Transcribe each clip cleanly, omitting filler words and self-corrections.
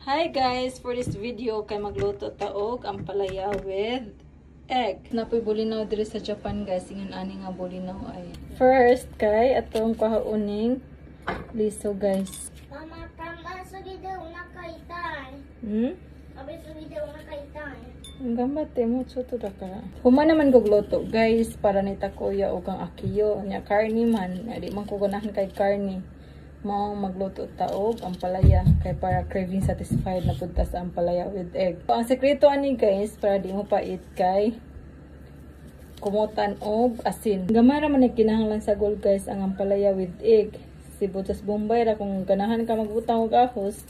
Hi guys, for this video kay magluto ta og ampalaya with egg. Napoy bulinaw diri sa Japan, guys, ingon ani nga bulinaw ay. First kay atong kuhauning liso, guys. ママ、食べ過ぎでお腹痛い。 Hmm? 食べ過ぎでお腹痛い。 Gambate mo choto ra ka. Human naman kog luto, guys, para ni Takuya og ang Akiyo nya karni man, nya di man ko ganahan kay karni. Mao magluto ta og ampalaya kay para craving satisfied na pud ta sa ampalaya with egg. So, ang sekreto ani, guys, para di mo pait kay kumutan og asin. Gamay ra man ni kinahanglan sa gold, guys, ang ampalaya with egg. Sibuyas bombay ra. Kung ganahan ka magbutang og ahos,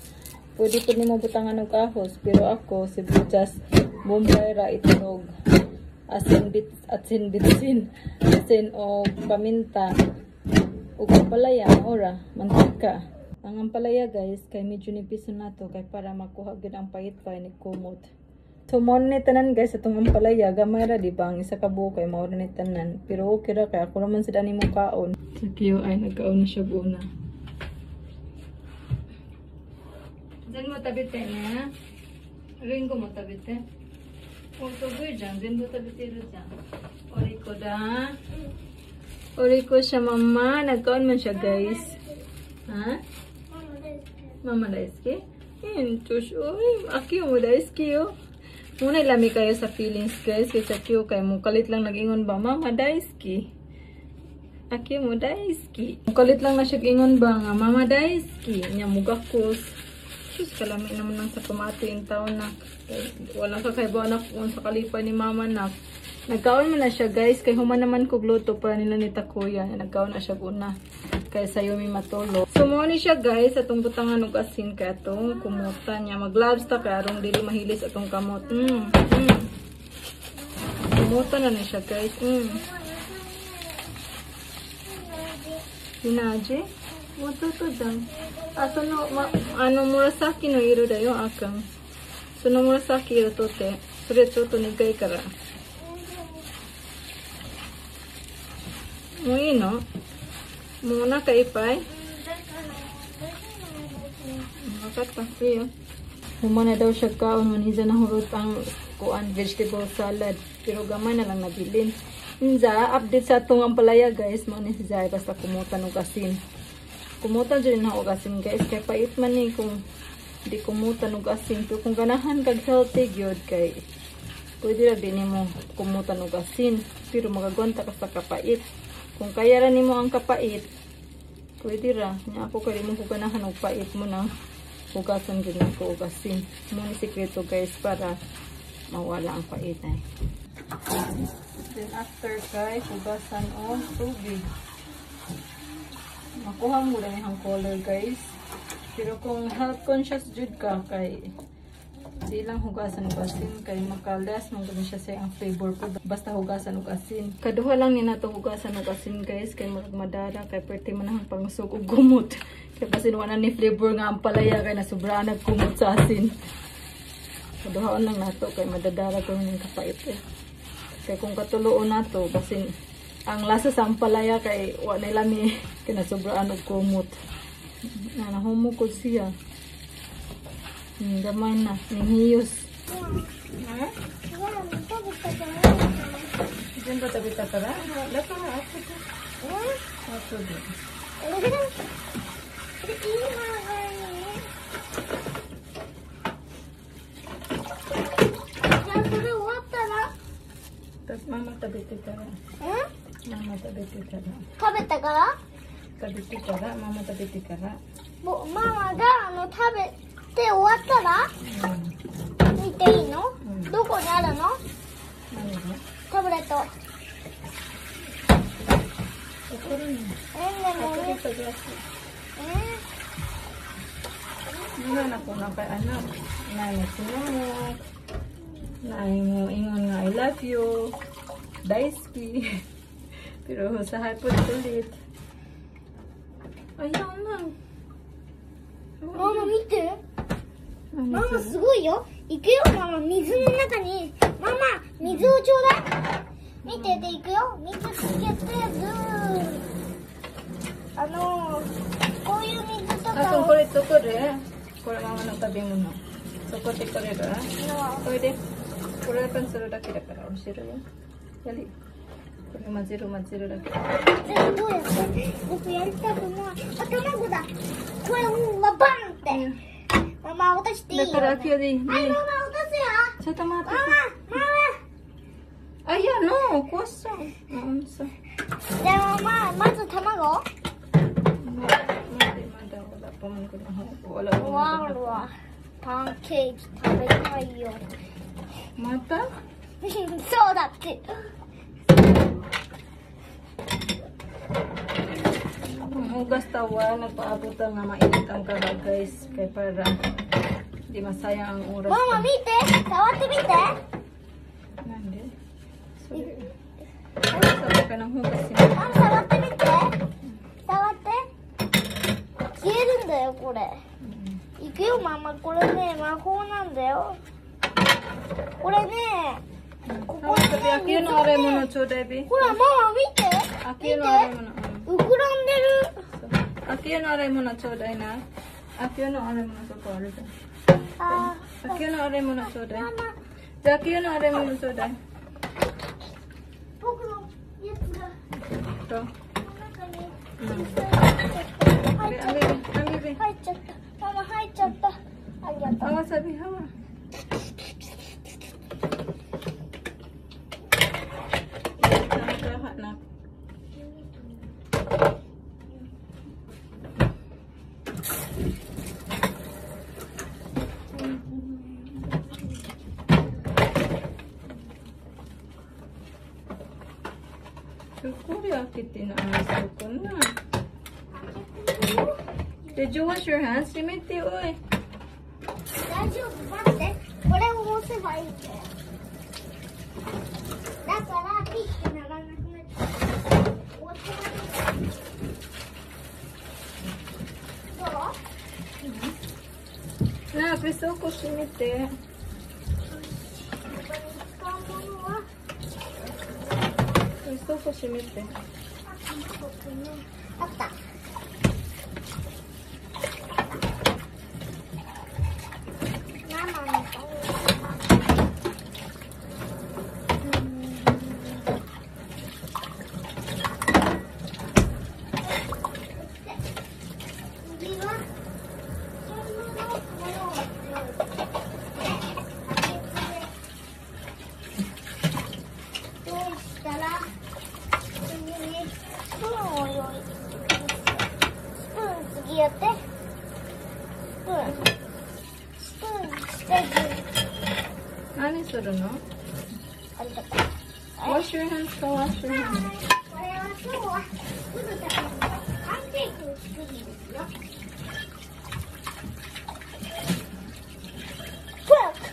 pwede pud nimo butangan og ahos, pero ako sibuyas bombay ra, itlog, asin bit asin bitsin, asin og paminta ug ampalaya ora mantika. Ang ampalaya, guys, kay medyo nipis na to kay para makuha gyud ang pait pa ni kumot. So mo ni tanan, guys, atong ampalaya. Gamay ra, di ba? Ang isa ka buok kay mao ra ni tanan. Pero okay ra kay ako raman sila nimo kaon. Sa kiyo ay nagkaon na siya buona. Zen mo tabite na. Ringo mo tabite. O tugui jan, zenbu tabite ru jan. Oriko da. Oriko siya, mama. Nagkaon man siya, guys. Ha? ママ大好き。 Mama daisuki? Intush, uy, Akio mo daisuki yo. Muna lami kayo sa feelings, guys. Kay sa Akio kay mo kalit lang nag-ingon ba, "Mama daisuki." Akio mo daisuki. Mukalit lang na siya ingon ba nga, "Mama daisuki." Nya mugakos. Sus, kalami naman lang sa pamati yung taon na. Walang kakaiba anak kung sa kalipay ni mama na. Nagkaon man na siya, guys, kay human naman kog luto para nila ni Takuya. Nagkaon na siya una. Kay sayo mi matulog. So mo ni siya, guys, atong butangan og asin kay atong kumutan niya. Mag-gloves ta kay arong dili mahilis atong kamot. Kumutan na ni siya, guys. Hinaji? Mo to dyan. Ah, sono, ma, ano, murasaki no iro da yo, akang. Sono murasaki iro to te. Sore chotto nigai kara. Mo ii no? Mo onaka ippai? Wakatta. Iyo. Human na daw siya kaon. Maniza na hurot ang kuan vegetable salad. Pero gamay na lang nabilin. Inza, update sa atong ampalaya, guys. Mo ni si Zai basta kumutan og asin. Kumutan dyan na og asin, guys. Kay pait man ni kung di kumutan og asin. Pero kung ganahan kag healthy gyud kay pwede ra din nimo kumutan og asin. Pero makagwanta ka sa kapait. Kung kaya ra nimo ang kapait, pwede ra. Nya ako kay di mo ko ganahan og pait mo na hugasan gyud nako og asin. Mo ni sikreto, guys, para mawala ang pait ay. Then after kay hugasan og tubig. Makuha mo lang ang color, guys. Pero kung health conscious jud ka kay di lang hugasan og asin kay makaless man gud siya sa ang flavor po basta hugasan og asin. Kaduha lang ni nato hugasan og asin, guys, kay murag madara kay perti man ang pangusog og gumot. Kay basin wala ni flavor nga ampalaya kay nasubraan nagkumot sa asin. Kaduhaon lang nato kay madadara ko ning kapait eh. Kay kung katuloon nato basin ang lasa sa ampalaya kay wa na lami kay nasubraan og kumot. Na nahumukod siya. Gamay na, ning hiyos. Ha? 食べたから。 Diyan ba tabi tatara? Lasa na, ato ko. Ato din. 今がいい。じゃあそれ終わったら Tapos mama tabi tara. うん Mama tabi tara. 食べたから Tabi tara, mama tabi tara. ぼママが食べて終わったら見ていいの、うんどこにあるの Ano ba? タブレット。 Ako rin. えでも Ako ね rin sa glass. Wala na ko na kay anak. Nay mo sinamok. Nay mo ingon nga I love you. Daisuki. Pero sa hapon ulit. Ayaw na. ママ見て。ママすごいよ。行くよ、ママ。水の中に。ママ、水をちょうだい。見てて、行くよ。水つけて、ブー。こういう水と Ah, かを kung kulit to kore. これママの食べ物。そこでこれだ。のこれでフライパンするだけだから教えるよ。やり。これ混ぜる混ぜるだけ。全部どうやって？僕やりたくない。あ、卵だ。これうわバンって。ママ落としていいよ。だから秋でいい。はい、ママ落とすよ。ちょっと待って。ママ、マあ、いや、no, 壊しちゃう。うん、そう。マ。じゃあママ、まず卵。 Wala うわうわ。パンケーキ食べたいよ。また？そうだって。 Ang hugas tawa, nagpaabot nga mainit ang kaha guys. Kaya para di masayang ang oras. ママ見て、触ってみて。 なんで？それ。Sabi ka ng hugas niya. ママ触ってみて。触って。消えるんだよこれ。いくよママ、これね魔法なんだよ。これね、ここに Sabi, ね Akio 水 no をね aray mo no choday, bi. ほらママ見て。見 Akio て no aray mo no. 膨らんでる。 Akio no aray mo no choday na. Akio no aray mo no そこあるじゃん。あ Akio no aray mo no choday. ママ、じゃあ Akio no aray mo no choday. 僕のやつがと。この中に Abi, 入っちゃっ abi, abi, た。入っちゃった。ママ入っちゃった。ありがとう。 Awa sabi, hawa. Na. Na. Did you wash your hands? Timothy, oy. 大丈夫、待って。これを押せばいいんだよ。だからピッてならなくなっちゃう。押せばいい。どう？ Na, preso ko shimite. ここに使うものは、 Preso ko shimite. あった。ママの顔。次はこんなのものを用意して用意したら次にスプーンを用意。スプーン次やって。スプーン。スプーンして何するの？ありがとう。 Wash your hands か、wash your hands. これは今日は作るためにパンケーキを作るんですよ。フォーク。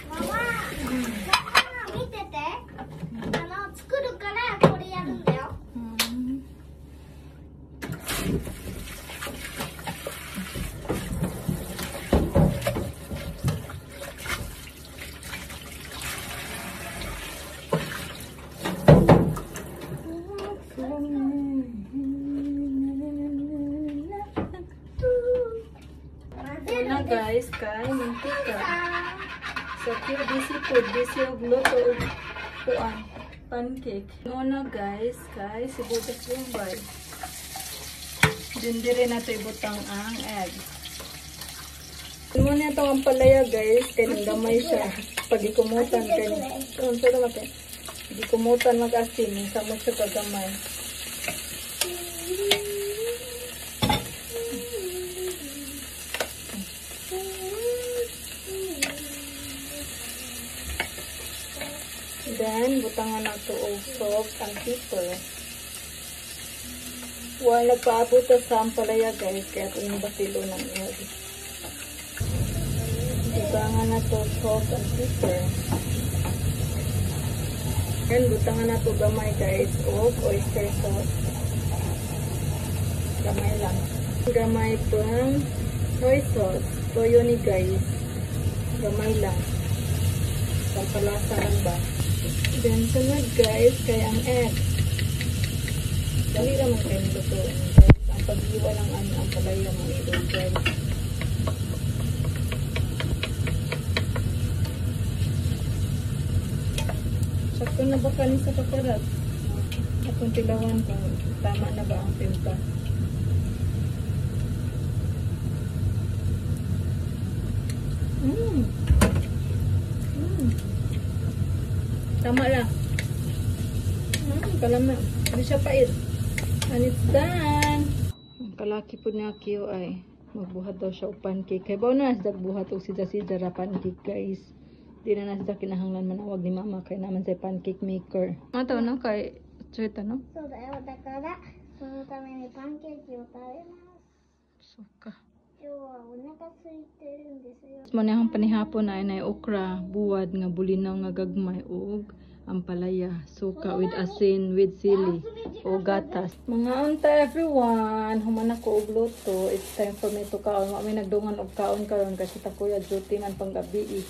ママ、ママ見てて。作るからこれやるんだよ。 Una guys, kay mantika. So cute, busy food, busy og luto og kuan pancake. Una guys, kay sibuyas bombay. Din dire nato ibutang ang egg. Muna itong ampalaya guys, kay gamay siya. Pag ikumutan kay unsa ra man gikumutan mag-asin, samot siya kagamay. Then, butangan na ito og salt and pepper. Wala nagpaabot sa ampalaya guys, kaya itong basilo ng egg. Butangan na ito salt and pepper. Then, butangan na ito gamay guys, og oyster sauce. Gamay lang. Gamay pang soy sauce. Toyo ni, guys. Gamay lang. Pampalasa lang ba? Then, sunod, guys, kay ang egg. Dali naman kayo lutuin, guys. Ang pag-iwa lang ano, ang palaya mga idol, guys. Sakto na ba kani sa paparat? Atong tilawan kung tama na ba ang timpla. Tama lang. Kalama. Hindi siya pait. And it's done. Ang kalaki po niya Kyo ay magbuhat daw siya og pancake. Kay bawo na siya buhat og sida-sida ra pancake, guys. Di na na siya kinahanglan manawag ni mama kay naman sa pancake maker. Ato no kay Chuta no? そうだよ。だから、そのためにパンケーキを食べます。 Suka. 今日はお腹空いてるんですよ。 Mo na ang panihapon na ay okra, buwad nga bulinaw nga gagmay ug ampalaya, suka with asin with sili o gatas. Mga unta, everyone, human ako og luto. It's time for me to kaon. Wa may nagdungan og kaon karon kasi ta kuya duty man panggabi eh.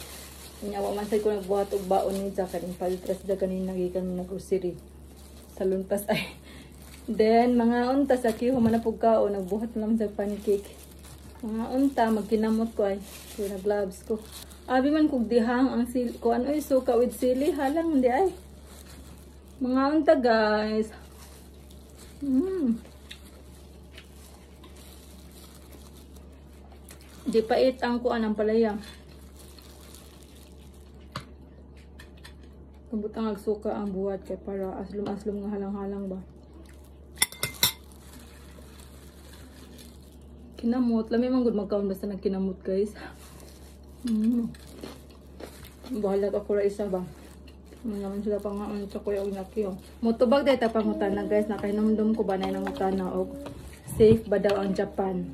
Unya wa man sad ko nagbuhat og baon ni Jack kaning palitras ja kanin nagikan mo nag-grocery. Sa lunpas ay. Then mga unta sa kiyo human na pug kaon, nagbuhat na lang sa pancake. Mga unta, magkinamot ko ay. So, na-gloves ko. Abi man kog dihang ang sili. Ko ano ay suka with sili. Halang hindi ay. Mga unta, guys. Di pait ang kuan ang palaya. Tubot ang suka ang buhat kay para aslom-aslom nga halang-halang ba. Kinamot. Lami man gud magkaon basta nagkinamot, guys. Bahala ako ra isa ba. Ano naman sila pangaon sa kuya og nakiyo. Motubag dahil ta pangutana, guys. Nakahinumdum ko ba na nangutana og safe ba daw ang Japan.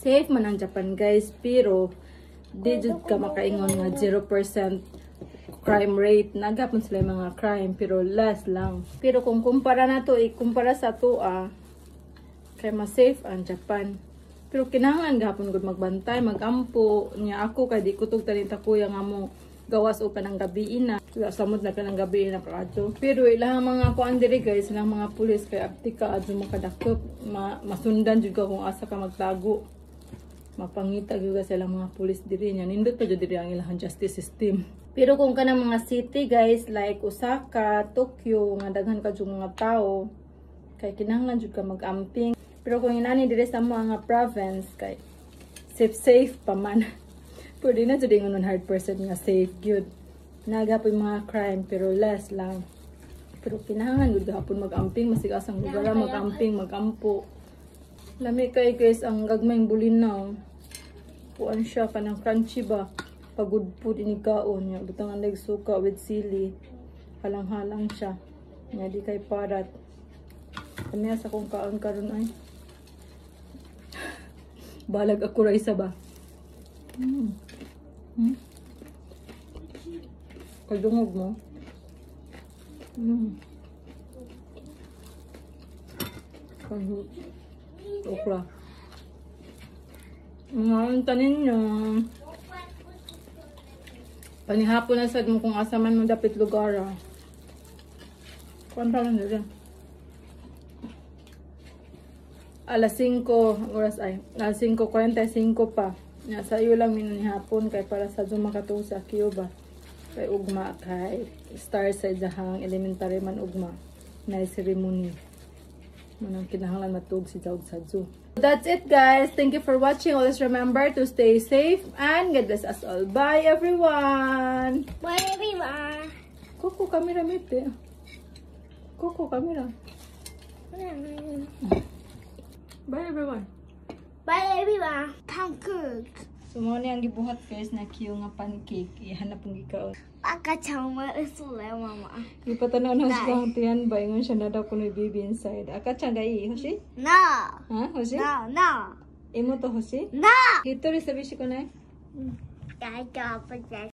Safe man ang Japan, guys, pero di jud ka makaingon nga 0% crime rate. Nagapon sila yung mga crime pero less lang. Pero kung kumpara na to, ikumpara sa toa, kay mas safe ang Japan. Pero kinahanglan gahapon gud magbantay, magampo niya ako kay di kutog tanin ta kuya nga mo gawas o kanang gabi na. Samot na kanang gabi na kaadto. Pero ilang mga kuan diri, guys, ilang mga pulis kay abti ka adto makadakop, masundan jud ka kung asa ka magtago. Mapangita gyud ka sa ilang mga pulis diri nya. Nindot pa jud diri ang ilang justice system. Pero kung kanang mga city, guys, like Osaka, Tokyo, nga daghan ka jud mga tao, kay kinahanglan jud ka mag-amping. Pero kung inani diri sa mga province kay safe safe pa man. Pero di na jud ingon 100% nga safe gyud. Naga po yung mga crime pero less lang. Pero kinahanglan gud gahapon mag-amping masig asang lugar mag-amping, magampo. Lami kay, guys, ang gagmayng bulinaw. Kuan siya kanang crunchy ba. Pagod po ini kaon niya. Butangan leg suka with sili. Halang-halang siya. Nya di kay parat. Kami sa kong kaon karon ay. Balag ako ra isa ba. Kadungog mo. Okra. Mga tanin nyo. Panihapon na sad mo kung asa man mo dapit lugar. Ah. Kuan pa lang dito. Alas 5 oras ay. Alas 5:45 pa. Nasa iyo lang minanihapon kay para sa makatuo sa Cuba. Kay ugma kay star sa idahang elementary man ugma. Na ceremony. Manang kinahanglan matug si Jawg Sadzu. That's it, guys. Thank you for watching. Always remember to stay safe and God bless us all. Bye, everyone. Bye, everyone. Koko kamera mite. Koko kamera. Bye, everyone. Bye, everyone. Pancake. So mo ni ang gibuhat, guys, na kiyo nga pancake. Ihanap pong gikaon. 赤ちゃん生まれそうだよ、ママ。 Ipatanaw na siya ang tiyan ba? Ingon siya na daw kuno baby inside. Aka-chan ga i hoshi? No. Ha? Hoshi? No, no. Imo to hoshi? No! Hitori sabi ko na. 大丈夫です。